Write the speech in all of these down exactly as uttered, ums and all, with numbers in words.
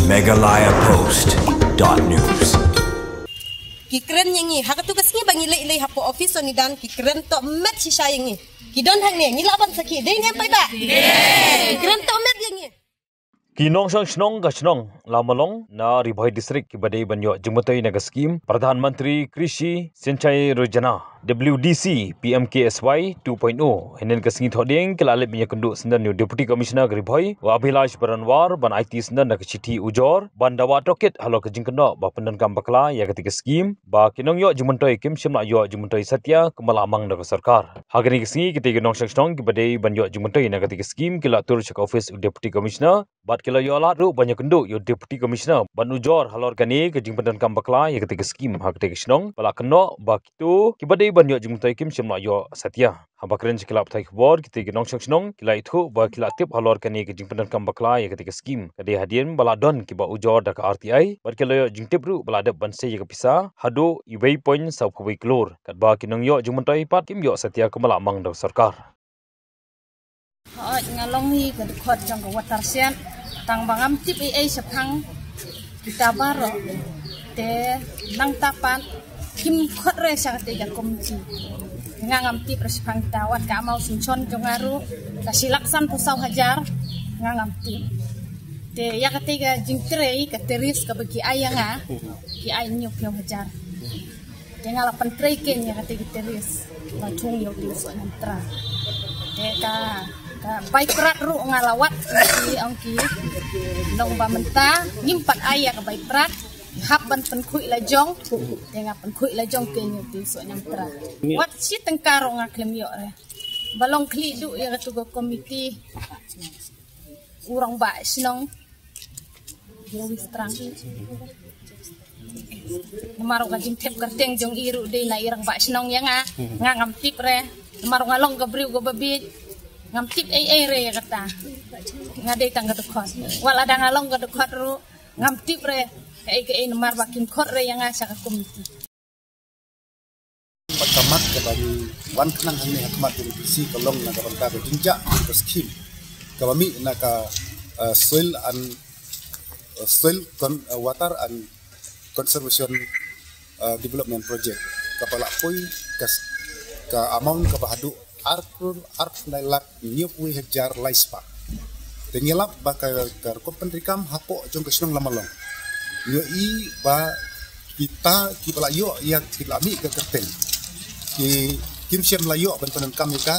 Meghalaya Post dot news. Ki kren ïa ngi, ha katu ka sngi ba ngi leit leit hapoh office u Nidan, ki kren tohmet shisha ïa ngi. Ki don hangne, ngi lah ban sakhi, dei ne em paidbah? Ki kren tohmet ïa ngi. Ki nongshong shnong ka shnong Lamalong na Ri Bhoi District kiba dei ban ïoh jingmyntoi na ka skim Pradhan Mantri Krishi Sinchai Yojana, W D C P M K S Y two point oh, hynnin ka sngi Thohdieng ki la leit ban ïakynduh syndon ïa u Deputy Commissioner ka Ri Bhoi, u Abhilash Baranwar, ban aiti syndon da ka shithi ujor ban dawa tohkit halor ka jingkynnoh ba pyndonkam bakla ïa katei ka skim ba ki nongïoh jingmyntoi kim shym la ïoh jingmyntoi satia kumba la mang da ka sorkar. Ha kane ka sngi kitei ki nongshong shnong kiba dei ban ïoh jingmyntoi na katei ka skim ki la tur sha ka office u Deputy Commissioner bad ki la ïoh lad ruh ban ïakynduh ïa u Deputy Commissioner ban ujor halor kane ka jingpyndonkam bakla ïa katei ka skim ha katei ka shnong ba la kynnoh ba kito kiba dei ban ïoh jingmyntoi kim shym la ïoh satia. Haba kren sha ki lad pathai khubor, kitei ki nongshong shnong ki la ïathuh ba ki la tip halor kane ka jingpyndonkam bakla ïa katei ka skim ka dei hadien ba la don kiba ujor da ka R T I bad ki la ïoh jingtip ruh ba la dep ban sei ïa ka pisa haduh iwei point saw phew wei klur, katba ki nongïoh jingmyntoi pat kim ïoh satia kumba la mang da ka sorkar. Hooid, nga long hi ka dkhot jong ka watershed, tang ba ngam tip ei ei shaphang kita baroh. Te nangta pat kim khot re sha katei ka komiti. Nga ngam tip re shaphang kita, wat ka amount sanction jong nga ruh ka shi lak san phew saw hajar, nga ngam tip. Te ïa katei ka jingtrei ka terrace kaba ki ai ïa nga, ki ai hynñiew phew hajar. Te nga la pyntrei keiñ ïa katei ka terrace ba thung ïa u dieng soh ñiamtra. Te ka, ka bai prat ruh nga la wad, ki ong ki nong ba mynta ngim pat ai ïa ka bai prat, hap ban pynkhuid la jong. Te nga pynkhuid la jong keiñ ïa u dieng soh ñiamtra. Wat shi tyngka ruh nga khlem ïoh re. Ba long khlieh duh ïa katu ka komiti u rangbah shnong. Namar ka jingtip kyrteng jong i ruh dei na i rangbah shnong ïa nga, nga ngam tip re. Namar nga long ka briew kaba bieit, ngam tip ei ei re ïa kata. Nga dei tang ka dkhot. Wat lada nga long ka dkhot ruh ngam tip re kaei kaei namar ba kim khot re ïa nga sha ka komiti. Ka mat kaba ngi wan khnang hangne ha khmat jong u D C ka long na ka bynta ka jingjia ka skim kaba mih na ka, eh, soil and, eh, soil con-, eh, water and conservation, eh, development project kaba la poi ka s-, ka amount kaba haduh ar klur arphew lai lak hynñiewphew wei hajar lai spah. Te ngi lap ba ka, ka rukom pyntreikam hapoh jong ka shnong Lamalong, ngi ïohi ba kita kiba la ïoh ïa, kiba la mih ka kyrteng, ki, kim shym la ïoh ban pyndonkam ïa ka.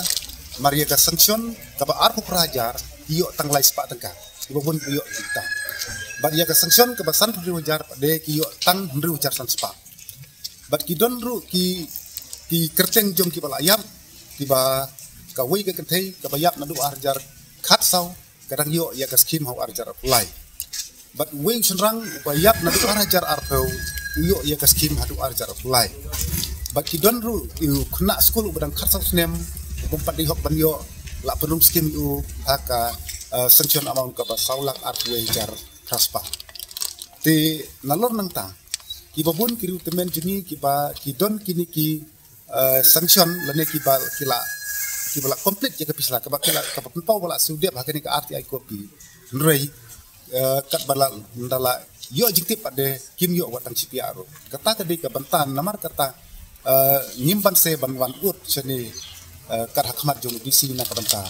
Mar ïa ka sanction kaba arphew phra hajar ki ïoh tang lai spah tyngka, kiba bun ki ïoh kita. Bad ïa ka sanction kaba sanphew hynriew hajar pat de ki ïoh tang hynriew hajar san spah. Bad ki don ruh ki, ki kyrteng jong kiba la ïap, kiba kawei ka kynthei kaba ïap naduh ar hajar khatsaw ka dang ïoh ïa ka skim ha u ar hajar arphew lai. Bad uwei u shynrang uba ïap naduh ar hajar arphew u ïoh ïa ka skim haduh ar hajar arphew lai. Bad ki don ruh u khynnah skul uba dang khatsaw snem uba ym pat dei hok ban ïoh, la pynrung skim ïa u ha ka, eh, sanction amount kaba saw lak arphew wei hajar phra spah. Te nalor nangta kiba bun ki riewtymmen jong ngi kiba ki don kine ki, eh, sanction lane kiba ki la, kiba la complete ïa ka pisa kaba ki la, kaba pynpaw ba la siew dep ha kane ka R T I copy. Hynrei, eh, katba la, ynda la ïoh jingtip pat de kim ïoh wat tang shi pia ruh. Kata ka dei ka bynta namar kata, eh, ngim banse ban wan ud shane, eh, kat ha khmat jong u D C na ka bynta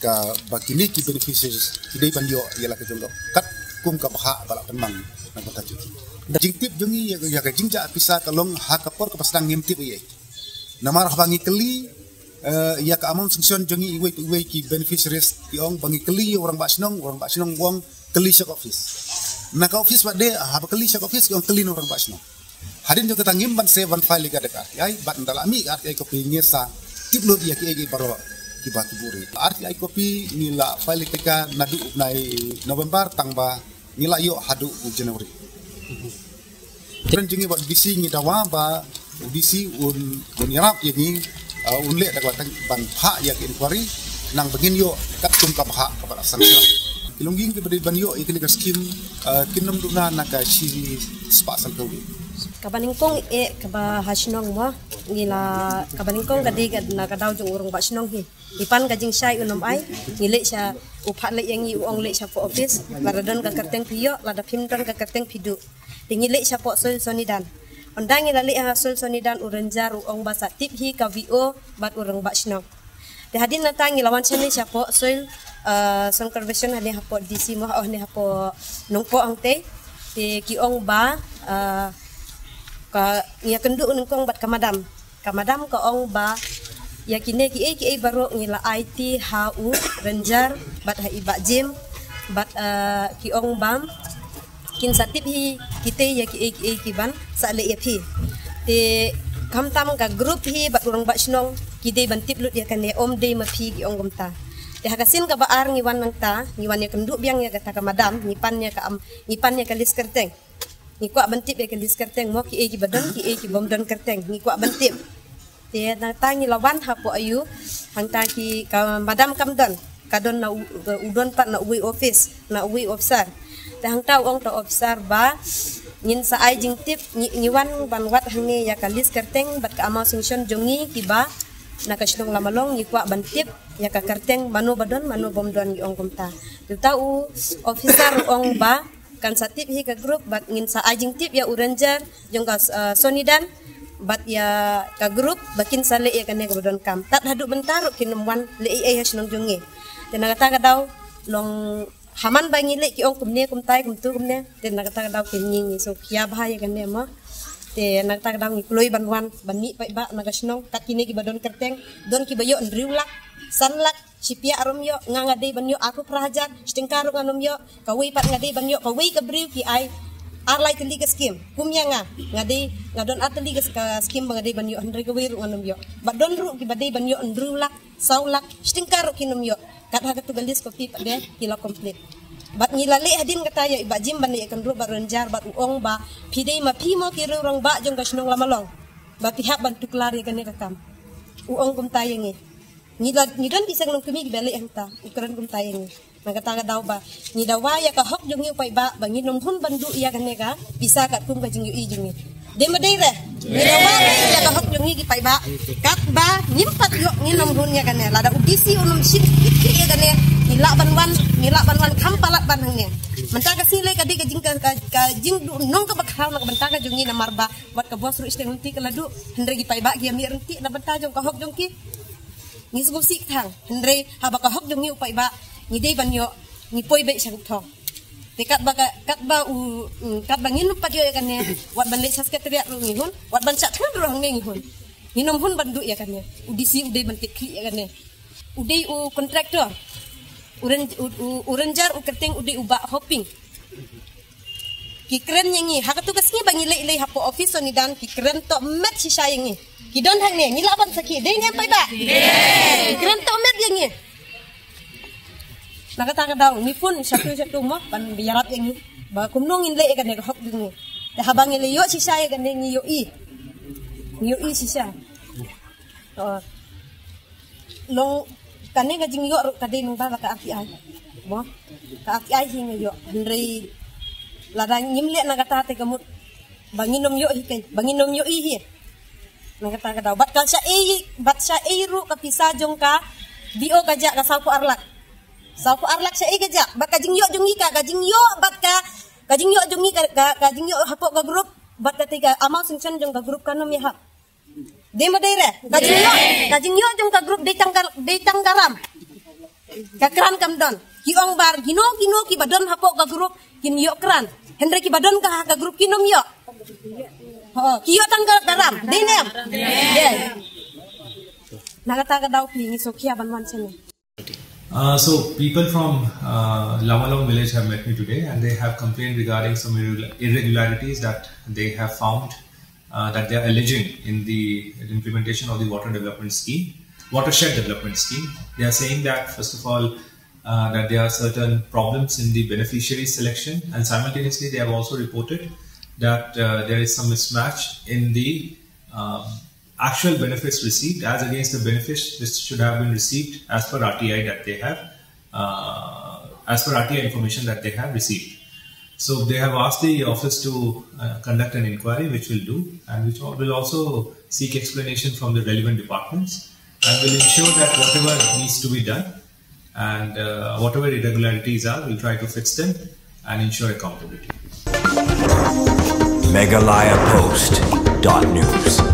kaba kine ki beneficiaries ki dei ban ïoh ïa la ka jong ka katkum ka bhah ba la pynmang na ka bynta jong ki. Jingtip jong ngi ïa, ïa ka jingjia pisa ka long ha ka por kaba sdang ngim tip ei ei. Namar haba ngi kylli, eh, ïa ka amount sanction jong ngi iwei pa iwei ki beneficiaries, ki ong ba ngi kylli ïa u rangbah shnong, u rangbah shnong u ong kylli sha ka office. Na ka office pat de, haba kylli sha ka office ki ong kylli na u rangbah shnong. Hadien jong kata ngim banse ban file ïa ka da ka R T I, bad ynda la mih ka R T I copy ngi sa tip lut ïa kiei kiei baroh kiba ki buhrieh. R T I copy ngi la file ïa ka naduh u bnai November tang ba ngi la ïoh haduh u January. Kren jong ngi bad u D C ngi dawa ba u D C un, un ïarap ïa ngi, uh, un leh da kaba tang ban phah ïa ka inquiry, nang ba ngin ïoh katkum ka bhah kaba la sanction. Ki longïing kiba dei ban ïoh ïa kane ka skim, uh, kin ym duna na ka shi spah sanphew wei. Kaba nyngkong eh kaba ha shnong mo ngi la kaba nyngkong ka dei ka na ka daw jong u rangbah shnong hi. Ngi pan ka jingshai u nym ai ngi leh sha u phat leh ïa ngi u ong leh sha poh office lada don ka kyrteng phi ïoh lada phim don ka kyrteng phi duh. Te ngi leh sha poh soil sonidan. Ynda ngi la leh ha soil sonidan u ranger u ong ba sa tip hi ka V O bad u rangbah shnong. Te hadien nangta ngi la wan shane sha poh soil uh, conservation hane hapoh D C mo oh ne hapoh Nongpoh hangtei. Te ki ong ba uh, ka ngi ïa kynduh nyngkong bad ka madam. Ka madam ka ong ba ïa kine kiei kiei baroh ngi la aiti ha u ranger bad ha i Bah Jim bad uh, ki ong ba kin sa tip hi kitei ïa kiei kiei ki ban sa leh ïa phi. Te khamtam ka group hi bad u rangbah shnong ki dei ban tip lut ïa kane, ym dei ma phi, ki ong kumta. Te ha ka sien kaba ar ngi wan nangta ngi wan ïa kynduh biang ïa kata ka madam, ngi pan ïa ka am ngi pan ïa ka list kyrteng. Ngi kwah ban tip ïa ka list kyrteng mo kiei kiba don kiei kibym don kyrteng ngi kwah ban tip. Te nangta ngi la wan hapoh aiu hangta ki ka madam kam don, ka don na u, u don pat na uwei office na uwei officer. Te hangta u ong ta officer ba ngin sa ai jingtip ngi, ngi wan ban wad hangne ïa ka list kyrteng bad ka amount sanction jong ngi kiba na ka shnong Lamalong ngi kwah ban tip ïa ka kyrteng mano ba don mano bym don, ngi ong kumta. Te uta u officer u ong ba kan sa tip hi ka group bad ngin sa ai jingtip ïa u ranger jong ka uh, sonidan bad ïa ka group ba kin sa leh ïa kane kaba donkam. Tad haduh mynta ruh kin ym wan leh ei ei ha shnong jong ngi. Te na kata ka daw long ha man ba ngi leh ki ong kumne kumtai kumtu kumne. Te na kata ka daw kin ngi ngi sngewkhia bha ïa kane mo. Te na kata ka daw ngi kloi ban wan ban mih paidbah na ka shnong kat kine kiba don kyrteng, don kiba ïoh hynriew lak, san lak, shipia ar ym ïoh, nga nga dei ban ïoh arphew phra hajar, shi tyngka ruh ngan ym ïoh, kawei pat nga dei ban ïoh, kawei ka briew ki ai ar lai tylli ka skim kum ïa nga, nga dei nga don ar tylli ka skim ba nga dei ban ïoh, hynrei kawei ruh ngan ym ïoh. Bad don ruh kiba dei ban ïoh hynriew lak, saw lak, shi tyngka ruh kin ym ïoh. Kat ha katu ka list copy pat de ki la complete. Bad ngi la leh hadien kata ïa i Bah Jim ban leh ïa kynduh bad ranger bad u ong ba phi dei ma phi mo ki riew rangbah jong ka shnong Lamalong ba phi hap ban tuklar ïa kane ka kam. U ong kumta ïa ngi. Ngi la ngi don ki seng nongkmie kiba leh hangta, u kren kumta ïa ngi. Na kata ka daw ba ngi dawa ïa ka hok jong ngi u paidbah ba ngin ym hun ban duh ïa kane ka pisa katkum ka jingïohi jong ngi. Dei ma dei re? Ngi dawa ïa ka hok jong ngi ki paidbah. Katba ngim pat ïoh ngin ym hun ïa kane. Lada u D C un ym shim kit kit ïa kane, ngi lah ban wan, ngi lah ban wan kham palat ban hangne. Mynta ka sngi lei ka dei ka jing ka, ka, ka jingduh nong kaba khraw na ka bynta ka jong ngi namar ba wat ka bos ruh sdang lynti ka la duh. Hynrei ki paidbah ki ïa mih lynti na bynta jong ka hok jong ki. Ngi sngewsih thang, hynrei haba ka hok jong ngi u paidbah ngi dei ban ïoh, ngi poi beit sha ka thong. Te katba ka, katba u, mm, katba ngin ym pat ïoh ïa kane, wat ban leit sha secretariat ruh ngi hun, wat ban shah thngan ruh hangne ngi hun. Ngin ym hun ban duh ïa kane. U D C u dei ban tip khlieh ïa kane. U dei u contractor. U ren-, u, u, u ranger u kyrteng u dei u Bah Hoping. Ki kren ïa ngi, ha katu ka sngi ba ngi leit leit hapoh office sonidan, ki kren tohmet shisha ïa ngi. Ki don hangne, ngi lah ban sakhi, dei ne em paidbah? Ki kren tohmet ïa ngi. Na kata ka daw ngi phone shatu shatu mo ban ïarap ïa ngi ba kumno ngin leh ïa kane ka hok jong ngi. Te haba ngi la ïoh shisha ïa kane ngi ïohi. Ngi ïohi shisha. Oh. Long kane ka jingïoh ruh ka dei nang ba la ka R T I. Mo. Ka R T I hi nga ïoh. Hynrei lada ngim leh na kata te ka mut ba ngin ym ïoh hi kein, ba ngin ym ïohi hi. Na kata ka daw. Bad ka sha ei, bad sha ei ruh ka pisa jong ka D O ka jah ka saw phew ar lak. Saw phew ar lak sha ei ka jah. Bad ka jingïoh jong ngi ka, ka jingïoh bad ka, ka jingïoh jong ngi ka, ka, ka jingïoh hapoh ka group bad kata ka amount sanction jong ka group kan ym ïahap. Dei ma dei re? Ka jingïoh, ka jingïoh jong ka group dei tang ka, dei tang ka ram. Ka kran kam don. Ki ong ba kino kino kiba don hapoh ka group kin ïoh kran. Hynrei kiba don ka ha ka group kin ym ïoh. Ho, ki ïoh tang ka, ka ram. Dei ne em? Dei. Na kata ka daw phi ngi sngewkhia ban wan shane. Uh, so people from uh, Lamalong village have met me today and they have complained regarding some irregula- irregularities that they have found, uh, that they are alleging in the implementation of the water development scheme, watershed development scheme. They are saying that, first of all, uh, that there are certain problems in the beneficiary selection, and simultaneously they have also reported that uh, there is some mismatch in the um, actual benefits received as against the benefits which should have been received as per R T I that they have, uh, as per R T I information that they have received. So they have asked the office to uh, conduct an inquiry, which we'll do, and which will also seek explanation from the relevant departments, and will ensure that whatever needs to be done and uh, whatever irregularities are, we'll try to fix them and ensure accountability. Meghalaya Post dot news.